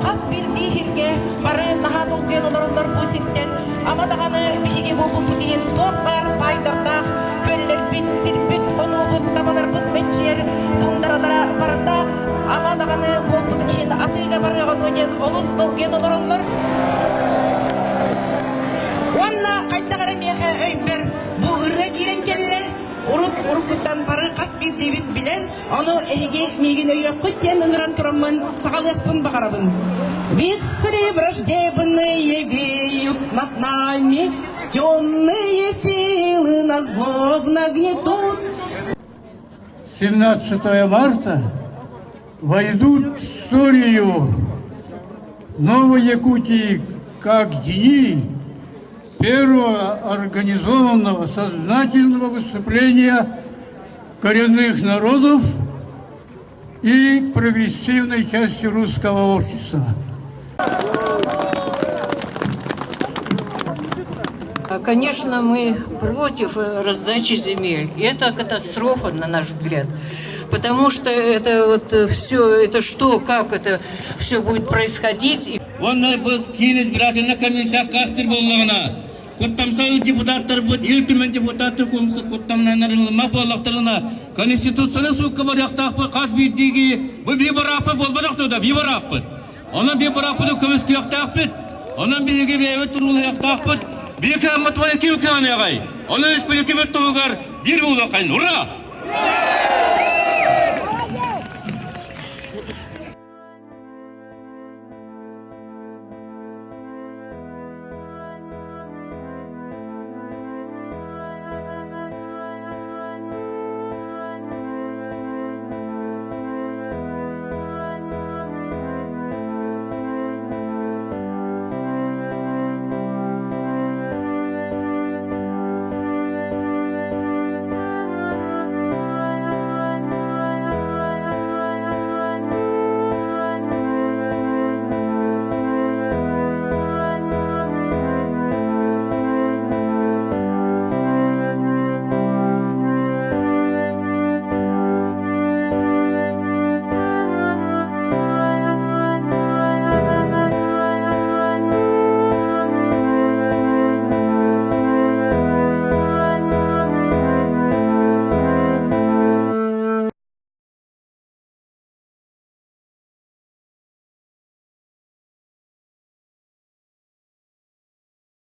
Хас биирдии сиргэ бары наһаа долгуйан олороллор бу сиртэн. Ама даҕаны биһиги буолбуппут иһин туох баар баайдардаах күөллэрбит, сирбит, хонуубут, табаларбыт мэччийэр туундаралара барыта ама даҕаны буолбутун иһин атыыга барыаҕа дуо диэн олус долгуйан олороллор. Уонна хайдах эрэ миэхэ өйбөр бу ырыа киирэн кэллэ. Урут уруккуттан бары хас биирдиибит билэн, ону эһиги миигин өйүөххүт диэн ыҥыран тураммын саҕалыахпын баҕарабын. Вихри враждебные веют над нами, темные силы нас злобно гнетут. 17 марта войдут в историю Новой Якутии как дни первого организованного сознательного выступления коренных народов и прогрессивной части русского общества. Конечно, мы против раздачи земель. Это катастрофа, на наш взгляд. Потому что это вот все, это что, как это все будет происходить. Уонна бу киин избирательнай комиссия кастыр буоллаҕына, куттамсай депутаттарбыт, Ил Түмэн депутаттар куттамнанарылмах буоллахтарына, Конституцияны суукка барыахтаахпыт хас биирдииги бу биир бырааппыт буолбатах да биир бырааппыт. Онон биир бырааппыты көмүскүөхтээхпит. Онон биһиги бэйэбит туруулаһыахтаахпыт. Биир кыаммыт уонна ким кыаныаҕай? Онон республикабыт туһугар биир буолуоххайын. Ура!